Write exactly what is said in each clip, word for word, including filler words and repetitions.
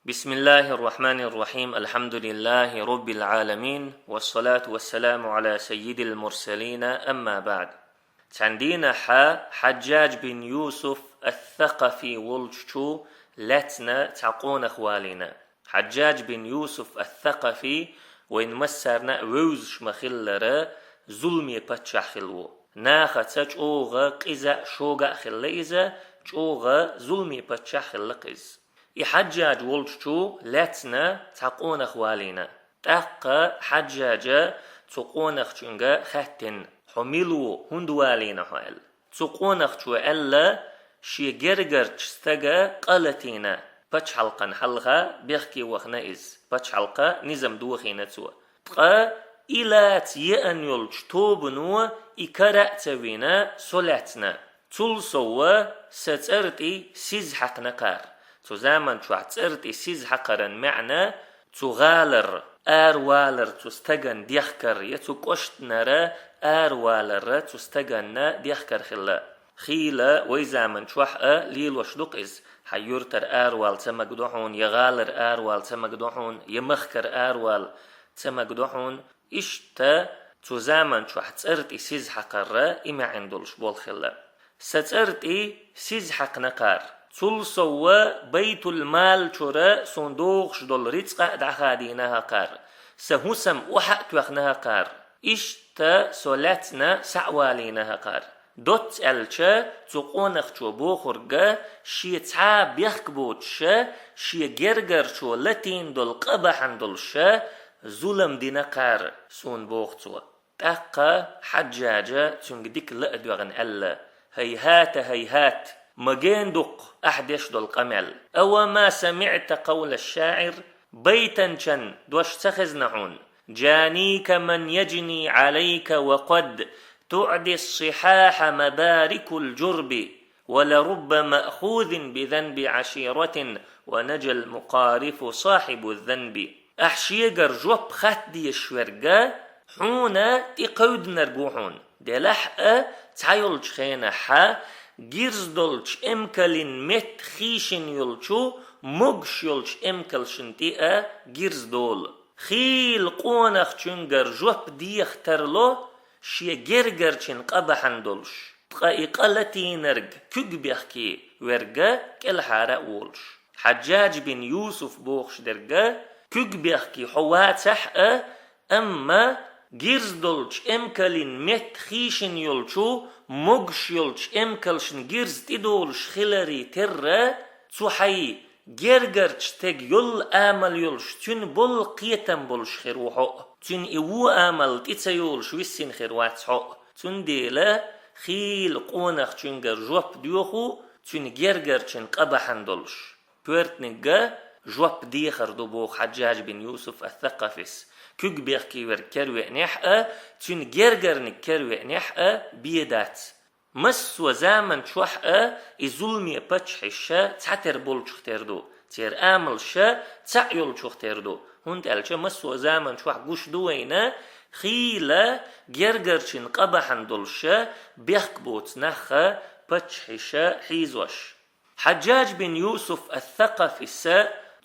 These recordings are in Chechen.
بسم الله الرحمن الرحيم. الحمد لله رب العالمين. والصلاة والسلام على سيد المرسلين. أما بعد. Цхьан дийнахьа Хьаджжадж бин Юсуф ас-Сакъафи волчу чу лаьцна цхьа къонах валийна. Хьаджжадж бин Юсуф ас-Сакъафи вайн массарна а вевзаш ма-хиллара, зуламе паччахь хилла ву. Нахаца чӀогӀа къиза а, шога а хилла иза, чӀогӀа зуламе паччахь хилла-кх иза. И Хьаджжадж волчу чу лаьцна цхьа къонах валийна. ТӀаккха Хьаджжаджа цу къонахчуьнга хаьттина: «Хьо мила ву, хӀунда валийна хьо?» — аьлла. Цу къонахчо аьлла: «Шен гергарчу стага къа латийна, пачхьалкхан хьалха бехке вахана иза, пачхьалкхан низам дохийна цо. Ткъа и лаца еана йолчу тобано и кара а ца вина, со лаьцна. Цул сов сан цӀера тӀе сиз хьаькхна кхара». Цу заман чохь цӀера тӀе сиз хьакхаран маьӀна цу гӀалара аравалар, цу стагана дехкар, я цу кӀоштнара аравалар цу стаганна дехкар хилла. Хийла вай заман чохь а лелош ду-кх иза: хьан юьртара аравала ца магадо хьуна, я гӀалара аравала ца магадо хьуна, я махкара аравала ца магадо хьуна. Иштта цу заман чохь цӀера тӀе сиз хьакхарра и маьӀна долуш болх хилла. Сан цӀера тӀе сиз хьаькхна кхара. Цул сов Байтул-Мал чуьра суна догӀуш долу рицкъа а дӀахадийна хӀокхара. Сан хӀусам охьа а тоьхна хӀокхара. Иштта со лаьцна схьа а валийна хӀокхара. Доцца аьлча, цу къонахчо бохург, шен цхьа а бехк боцуша, шен гергарчо латийна долу къа бахьана долуша зулам дина кхара суна, боху цо. ТӀаккха Хьаджжаджа цуьнга дика ла а доьгӀна аьлла: «ХӀайхӀата, хӀайхӀат! Магийна ду-кх ахь деш долу къамел. أوما سمعت قول الشاعر؟ Байтанчан дош ца хезна хьуна: جانيك من يجني عليك وقد تعدي الصحاح مبارك الجرب، ولرب مأخوذ بذنب عشيرة ونجا المقارف صاحب الذنب». Ахь шегара жоп хатта дезаш верг, хьуна тӀекхевдинарг ву хьуна. Делахь а, цхьайолчу хенахьа гирз долчу эмкалин метта хийшина йолчу, могуш йолчу эмкалшна тӀе а гирз долу. Хийла къонахчуьнгара жоп деха тарло шен гергарчин къа бахьана долуш. Ткъа и къа латийнарг куьг бехке верг, кӀелхьара а волуш. Хьаджжадж бин Юсуф бохуш дерг, куьг бехке хьо вацахь а, амма гирз долчу эмкалин метта хийшина йолчу, могуш йолчу эмкалшна гирз тӀедолуш хиларе терра, цу хьайн гергарчу стеган йолу амал йолуш, цуьнан болу кхетам болуш хир ву хьо а. Цуьнан и вон амал тӀе ца йолуш виссина хир вац хьо а. Цундела хийла къонахчуьнгара жоп доьху, цуьнан гергарчин къа бахьана долуш. Коьртаниг жоп дехар ду, боху Хьаджжадж бин Юсуф ас-Сакъафис. Куьг бехке верг кервеънехь а, цуьнан гергарниг кервеънехь а бен дац. Массо а заман чохь а и зуламе паччахьаш цхьатера болчух тера ду, церан амалш цхьаъ йолчух тера ду, хӀунда аьлча массо а заман чохь гуш ду вайна хийла гергарчин къа бахьана долуш бехк боцу нах паччахьаш хьийзош. Хьаджжадж бин Юсуф ас-Сакъафис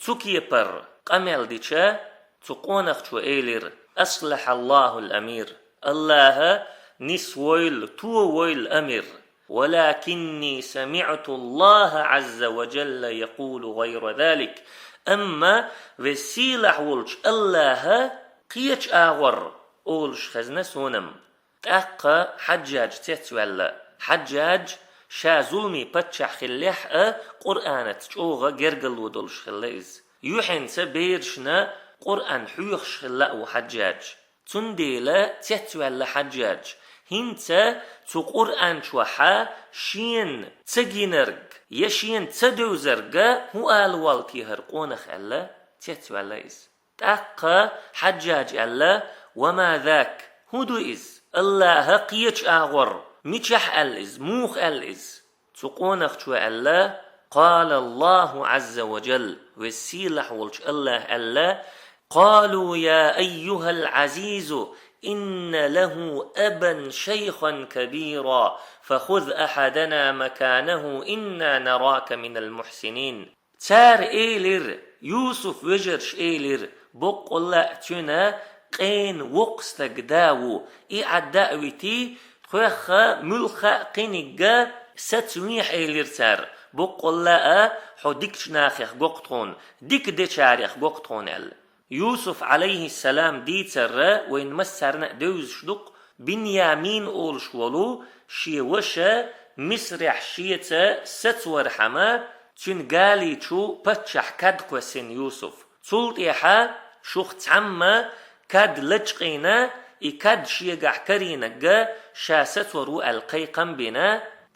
цу кепара къамел дича, цу къонахчо элира: أصلح الله الأمير. АллахӀа нисвойла, товойла амир. ولكني سمعت الله عز وجل يقول غير ذلك. Амма Веза-Сийлахь волчу АллахӀа кхечу агӀор олуш хезна суна-м. ТӀаккха Хьаджжадж цецваьлла. Хьаджжадж ша зуламе паччахь хиллехь а, Къуръанаца чӀогӀа гергарло долуш хилла иза. Юьхьанца берашна Къуръан хьоьхуш хилла а ву Хьаджжадж. Цундела цецваьлла Хьаджжадж: «ХӀинца цу Къуръан чохьа шена ца гинарг я шена ца девзарг хӀун ала воллу те хӀара къонах?» — аьлла, цецваьлла иза. ТӀаккха Хьаджжадж аьлла: «وما ذاك, хӀун ду иза? АллахӀа кхечу агӀор, мичахь аьлла иза, муха аьлла иза?» Цу къонахчо аьлла: قال الله عز وجل, Веза-Сийлахь волчу АллахӀа аьлла: قالوا يا أيها العزيز إن له أبا شيخا كبيرا فخذ أحدنا مكانه إنا نراك من المحسنين. Цара элира, Юсуф вежарша элира: «Боккъалла а цуьнан къена воккха стаг да ву, и Ӏадда а витий, тхоьх муьлхха а кхиниг сацавехьа», — элира цара. «Боккъалла а хьо дикачу нахах го-кх тхуна, дика дечарех го-кх тхуна», — аьлла. Юсуф, Ӏалайхиссалам, дийцар вайна массарна а девзаш ду-кх, Бинъямин олуш волу шен ваша Мисрехь шеца сацавархьама, цуьнан гали чу паччахьа кад кхоьссина Юсуф. Цул тӀаьхьа шух цхьамма кад лачкъийна, и кад шегахь карийнарг ша сацавар ву аьлла кхайкхам а бина,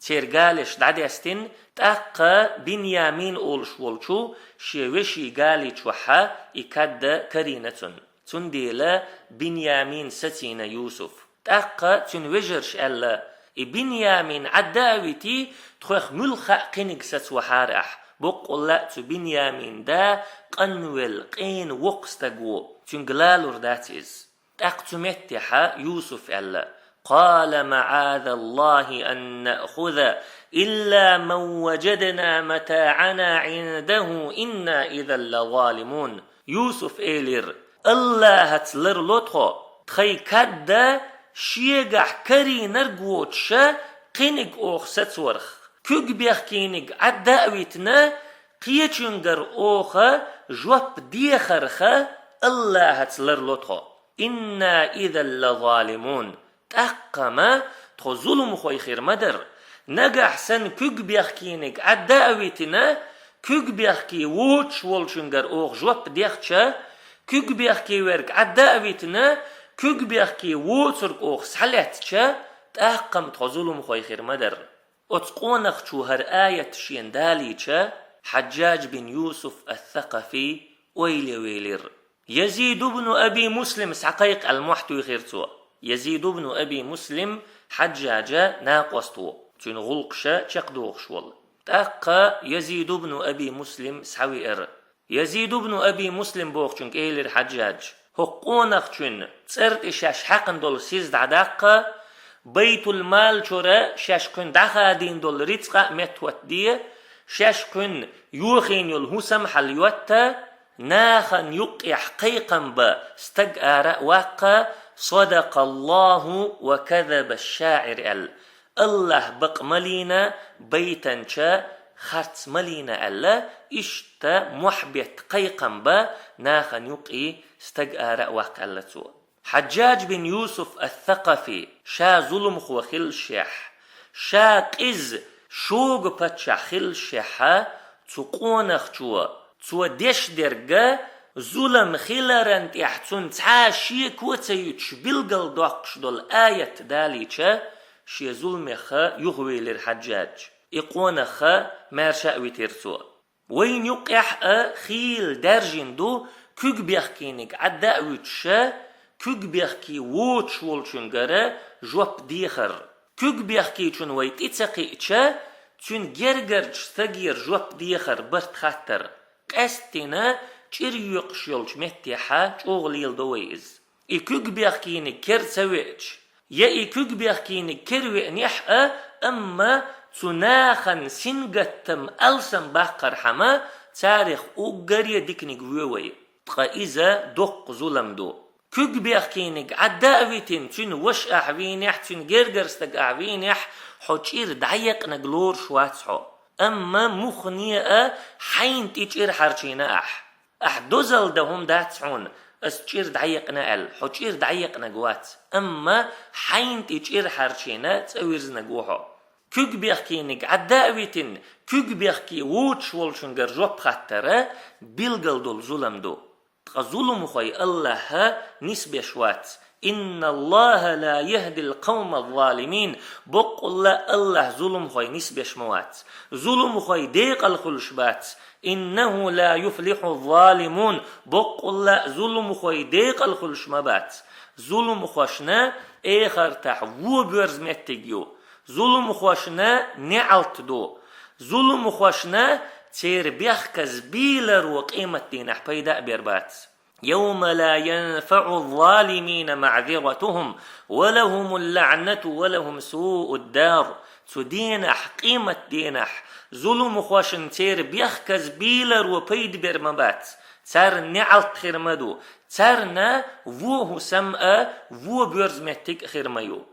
церан галеш дӀадаьстина, тӀаккха Бинъямин олуш волчу шен вешин гали чохь и кад карийна цунна. Цундела Бинъямин сацийна Юсуф. ТӀаккха цуьнан вежарша аьлла: «И Бинъямин Ӏадда а витий, тхоьх муьлхха а кхиниг сацавахьара ахь. Боккъалла а цу Бинъямин да къанвелла, къена воккха стаг ву, цуьнга лалур дац иза». ТӀаккха цу меттехь Юсуф аьлла: «قال معاذ الله أن نأخذ إلا من وجدنا متاعنا عنده إنا إذا لظالمون». Юсуф элира: «АллахӀаца ларло тхо, тхайн кад шегахь карийнарг воцуша кхиниг оха сацаварх. Куьг бехкийниг Ӏадда а витина, кхечуьнгара оха жоп дехарха АллахӀаца ларло тхо. إنا إذا لظالمون. ТӀаккха-м тхо зуламхой хир ма дара. Нагахь санна куьг бехкийниг Ӏадда а витина, куьг бехке воцуш волчуьнгара оха жоп дехча, куьг бехке верг Ӏадда а витина, куьг бехке воцург оха схьалаьцча, тӀаккха-м тхо зуламхой хир ма дара». Оцу къонахчо хӀара аят шена далийча, Хьаджжадж бин Юсуф ас-Сакъафи ойла ян велира. Язид ибн Аби Муслим схьакхайкха аьлла мохь туьйхира цо. Язид ибн Аби Муслим Хьаджжаджа накъост ву, цуьнан гӀуллакхаш чекхдохуш волу. ТӀаккха Язид ибн Аби Муслим схьавеара. Язид ибн Аби Муслим бохучуьнга элира Хьаджжаджа: «ХӀокху къонахчуьнан цӀера тӀе шаьш хьаькхна долу сиз дӀадаккха, байтул-мал чуьра шаьш кхуьнан дӀахадийна долу рицкъа а меттахӀоттаде, шаьш кхуьнан йохийна йолу хӀусам хьалайотта, нахана юккъехь кхайкхам бан стаг ара а ваккха, صدق الله وكذب الشاعر», — аьлла. «АллахӀ бакъ ма лийна, байтанча харц ма лийна», — аьлла, иштта мохь бетта кхайкхам бан нахана юккъе стаг ара а ваккха аьлла цо. Хьаджжадж бин Юсуф ас-Сакъафи ша зуламхо хиллашехь, ша къиза шога паччахь хиллашехьа, цу къонахчо, цо деш дерг зулам хиларан тӀехь цунна цхьа шеко а ца юьтуш билгалдоккхуш долу аят далийча, шен зуламех юхавелира Хьаджжадж. И къонах маьрша а витира цо. Вайна юккъехь а хийла даьржина ду куьг бехкийниг Ӏадда а вуьтуша, куьг бехке воцуш волчуьнгара жоп дехар. Куьг бехкечунна вай тӀе ца кхиъча, цуьнан гергарчу стагера жоп дехар барт хаттар. Къаьсттина чӀир йоькъуш йолчу меттехьа чӀогӀа леладо вай иза. И куьг бехкийниг кер ца веача, я и куьг бехкийниг кер веанехь а, амма цу нахана сингаттам алсам баккхархьама, царах уггаре диканиг воь вай. Ткъа иза доккха зулам ду. Куьг бехкийниг Ӏадда а витина, цуьнан ваша ахь вийнехь, цуьнан гергара стаг ахь вийнехь, хьо чӀир дӀаекънаг лоруш вац хьо. Амма муххале а хьайна тӀе чӀир хьарчийна ахь. Ахь дозалла дан хӀума дац хьуна, ас чӀир дӀаекъна аьлла, хьо чӀир дӀаекънаг вац. Амма хьайна тӀе чӀир хьарчийна цӀа вирзинаг ву хьо. Куьг бехкийниг Ӏадда а витина, куьг бехке воцуш волчуьнгара жоп хаттара билгал долу зулам ду. Ткъа зуламхой АллахӀа нисбеш вац. إن الله لا يهدي القوم الظالمين. Боккъалла АллахӀа зуламхой нисбеш ма вац. Зуламхой декъала хуьлуш бац. إنه لا يفلح الظالمون. Боккъалла зуламхой декъала хуьлуш ма бац. Зуламхошна эхартахь вон боьрза меттиг ю. Зуламхошна неӀалт ду. Зуламхошна церан бехказа бийларо къематдийнахь пайда а бер бац. يوم لا ينفع الظالمين معذرتهم ولهم اللعنة ولهم سوء الدار. Цу денахь, къематденахь, зуламхошна церан бехказа бийларо пайда бер ма бац, царна неӀалт хир ма ду, царна вон хӀусам а, вон боьрза меттиг а хир ма ю.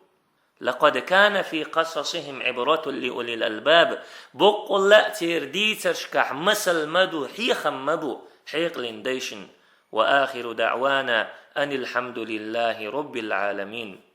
لقد كان في قصصهم عبرة لأولي الألباب. Боккъалла а церан дийцаршкахь масал ма ду, хьехам ма бу хьекъалан дайшна. وآخر دعوانا أن الحمد لله رب العالمين.